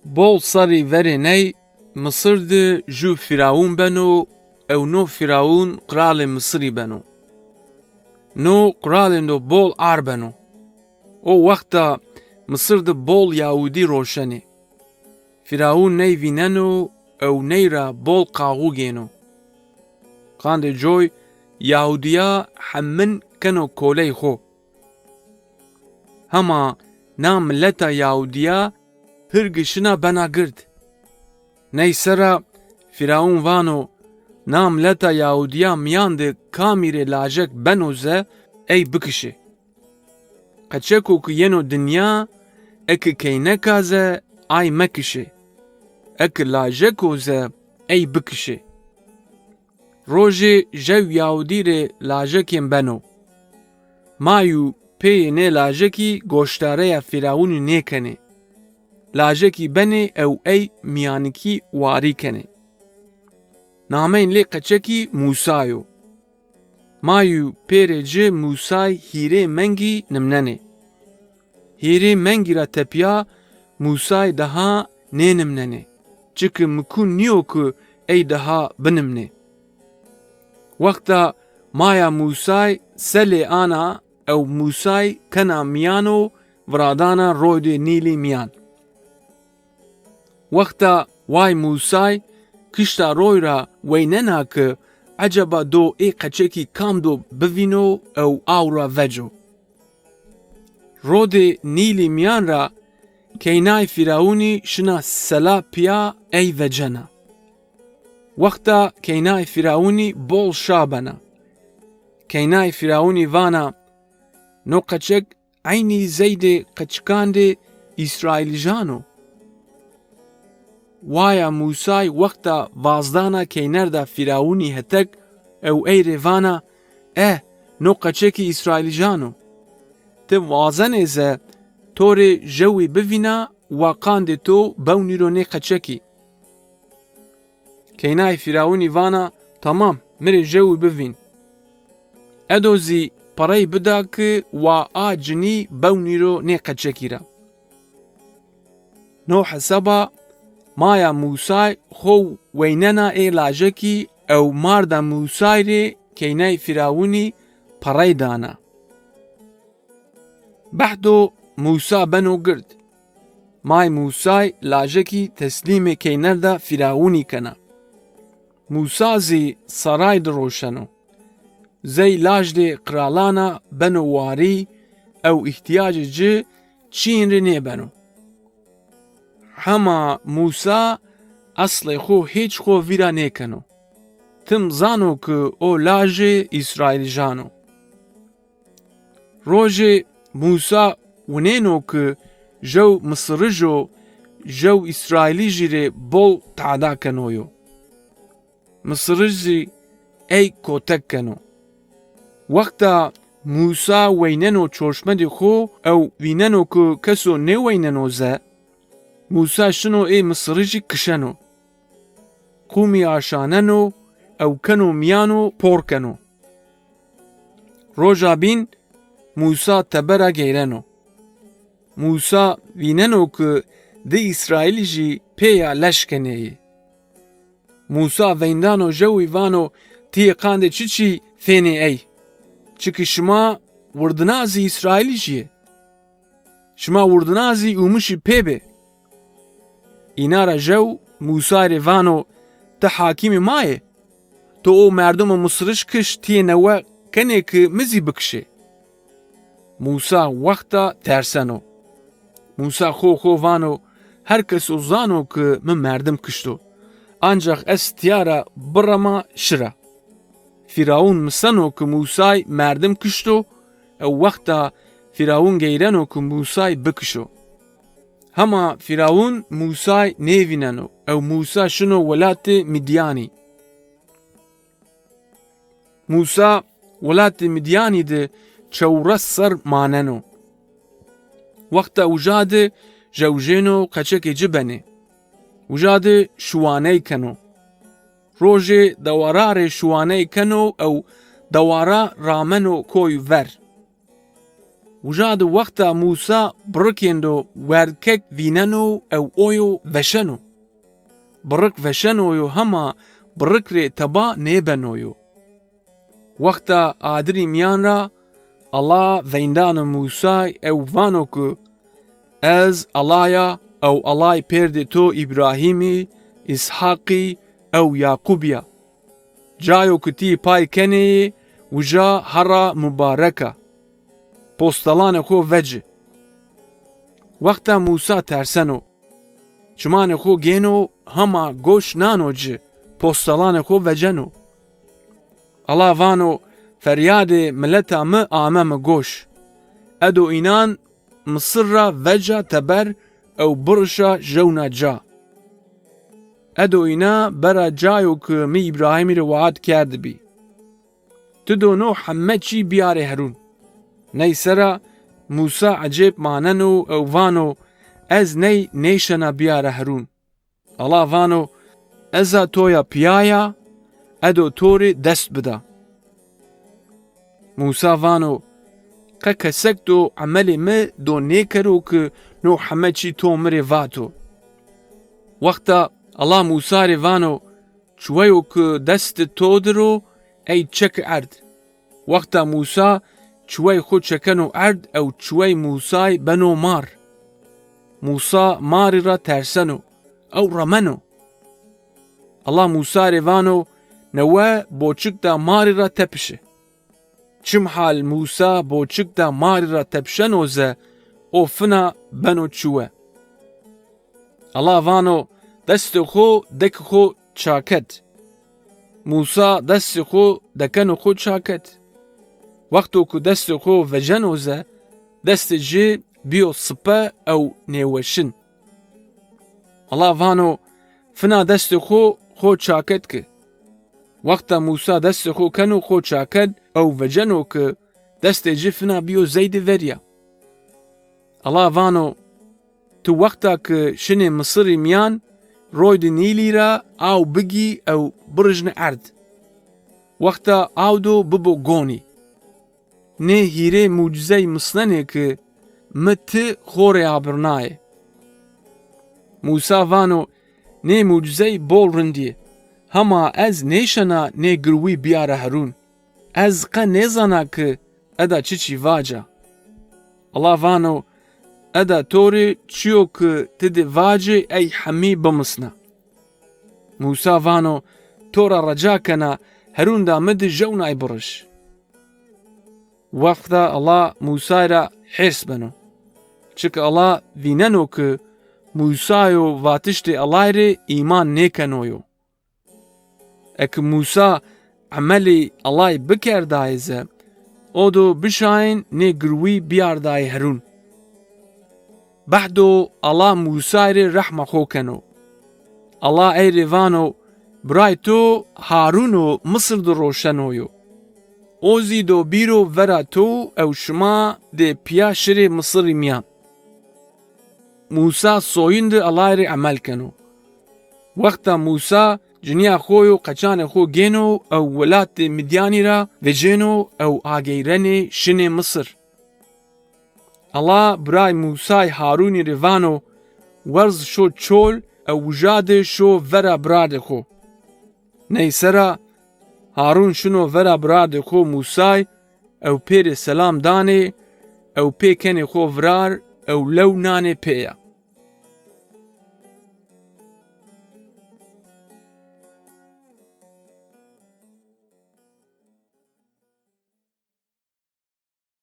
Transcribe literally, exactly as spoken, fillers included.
Bol serrî verê ney Misir de jû Fîrawûn beno ew no Fîrawûn qralê Misirî beno. No qralêndo bol ar beno. O wexta Misir de bol Yahûdî roşenê. Fîrawûn ney vîneno ew ney ra bol qaxû gêno. Qandê coy Yahûdîya hemin keno koley xo. Hema na mileta Yahûdîya hirgi şina bena gird. Ney sera Fîrawûn vano, na mileta Yahûdîya mîyan de kamî rê lajek beno ze ey bikişê. Qeçeko ki yeno dinya, eki keyneka ze ay mekişê. Eki lajeko ze ey bikişê. Rojê jew Yahûdî rê lajekên beno. May û pêyê nê lajekî goşdareya Fîrawûnî nêkenê. Lajekî benê ew ey mîyanikî warî kenê. Nameyn lê qeçekî Mûsa yo. May û pêrê ci Mûsay hîrê mengî nimnenê. Hîrê mengî ra tepîya Mûsay daha nênimnenê, çiki mikûn nîyo ki ey daha binimnê. Wexta maya Mûsay selê ana ew Mûsay kena mîyan û viradana roydê Nîlî mîyan. Wexta way Mûsay kişta roy ra weynena ki eceba do ê qeçekî kam do bivîno ew aw ra veco. Rodê Nîlî mîyan ra keynay Fîrawûnî şina sela pîya ey vecena. Wexta keynay Fîrawûnî bol şa bena. Keynay Fîrawûnî vana, no qeçek eynî zeydê qeçikandê Îsraîlijan o. Waya Mûsay wexta vazdana keynerda Fîrawûnî hetek ew ey rê vana, eh, no qeçekî Îsraîlijan o. Ti wazenê ze to rê jewî bivîna wa qandê to bewnîro nê qeçekî. Keynay Fîrawûnî vana, tamam, mi rê jewî bivîn. Edo zî perey bida ki wa a cinî bewnîro nê qeçekî ra. No hesaba maya Mûsay xo weynena ê lajekî ew marda Mûsay rê keynay Fîrawûnî perey dana. Behdo Mûsa beno gird. May Mûsay lajekî teslîmê keynerda Fîrawûnî kena. Mûsa zî saray di roşeno. Zey lajdê qiralana beno warî ew îhtîyacê ci çîyên rê nêbeno. Hema Mûsa eslê xo hêç xo vîra nêkeno. Tim zano ki o lajê Îsraîlijan o. Rojê Mûsa winêno ki jew Misirij o, jew Îsraîlijî rê bol tada keno yo. Misirij zî ey kotek keno. Wexta Mûsa weyneno çorşmedê xo ew vîneno ki keso nêweyneno ze, Mûsa şino ê Misirijî kişeno. Qûmî aşaneno ew keno mîyan û por keno. Roja bîn Mûsa tebera geyreno. Mûsa vîneno ki di Îsraîlijî pêya leş kenê yê. Mûsa veyndano jewî vano, ti yê qandê çiçî fênê ey? Çiki şima wirdina zî Îsraîlijî yê. Şima wirdina zî ûmişî pê bê. Îna ra jew Mûsay rê vano, ti hakîmê ma yê? To o merdumo Misirij kişt, ti yê newe kenê ki mi zî bikişê. Mûsa wexta terseno. Mûsa xo xo vano, her keso zano ki mi merdim kişto. Ancax ez tîya ra birema şira. Fîrawûn miseno ki Mûsay merdim kişto, ew wexta Fîrawûn geyreno ki Mûsay bikişo. Hema Fîrawûn Mûsay nêvîneno ew Mûsa şino welatê Mîdyanî. Mûsa welatê Mîdyanî de çewres ser maneno. Wexta uca de jewjêno qeçekê ci benê. Uca de şiwaney keno. Rojê dewara rê şiwaney keno ew dewara rameno koy ver. Uca de wexta Musa birikêndo werdkek vîneno ew oyo veşeno. Birik veşenoyo hema birik rê teba nêbenoyo. Wexta adirî mîyan ra Ella veyndano Musay ew vano ki, Ez Ella ya ew Ellay pêrdê to Îbrahîmî, Îshaqî ew Yaqûbî ya. Cayo ki tî pay kenê yê, uca herra mubarek a. Postalanê xo veci. Wexta Musa terseno, çimanê xo gêno hema goş nano ci, postalanê xo veceno. Ella vano, Feryadê mileta mi ame mi goş. Edo înan Misir ra veca teber ew birişa jewna ca. Edo îna bera cayo ki mi Îbrahîmî rê wead kerdibî. Ti do no heme çî biyarê herûn. Ney sera Musa ecêb maneno ew vano, Ez ney nêşena biyara herûn. Ella vano, Ez a to ya pîya ya, edo to rê dest bida. Musa vano, Qe kesek do emelê mi do nêkero ki no heme çî to mi rê vato. Wexta Ella Musa rê vano, Çiweyo ki destê to dir o, ey çeki erd. Wexta Musa çiwey xo çekeno erd ew çiwey Musay beno mar. Musa marî ra terseno ew remeno. Ella Musa rê vano, Newe boçikda marî ra tepişi. Çimhal Musa boçikda marî ra tepişeno ze o fina beno çiwe. Ella vano, Destê xo dekê xo çaket. Musa destê xo dekeno xo çaket. Wexto ku destê xo veceno ze, destê ci bîyo sipe ew nêweşin. Ella vano, Fina destê xo xo çaket ki. Wexta Musa destê xo keno xo çaket ew veceno ki, destê ci fina bîyo zey de verîya. Ella vano, Ti wexta ki şinê Misirî mîyan, roydê Nîlî ra aw bigî ew birijni erd. Wexta aw do bibo gonî. Nê hîrê mucizey misnenê ki mi ti xo rê abirnayê. Musa vano, Nê mucizey bol rindî yê. Hema ez nêşena nê girwî biyara herûn. Ez qe nêzana ki eda çiçî vaca. Ella vano, Eda to rê çiyo ki ti dê vacê ey hemî bimisna. Musa vano, To ra reca kena, herûnda mi di jewnay biriş. Wexta Ella Musay ra hêrs beno. Çiki Ella vîneno ki Musayo vatiştê Ellay rê îman nêkenoyo. Eki Musa emelê Ellay bikerdayê ze, o do bişayên nê girwî biyardayê herûn. Behdo Ella Musay rê rehma xo keno. Ella ey rê vano, Biray to Harûno Misir di roşeno yo. O zî do bîro vera to ew şima dê pîya şirê Misirî mîyan. Musa soyin di Ellay rê emel keno. Wexta Musa cinîya xo yo qeçanê xo gêno ew welatê Midyanî ra vecêno ew ageyrenê şinê Misir. Ella biray Musay Harûnî rê vano, Werz şo çol ew uja de şo vera birardê xo. Ney sera Harûn şino vera birardê xo Musay ew pê rê selam danê ew pê kenê xo virar ew lew nanê pê ya.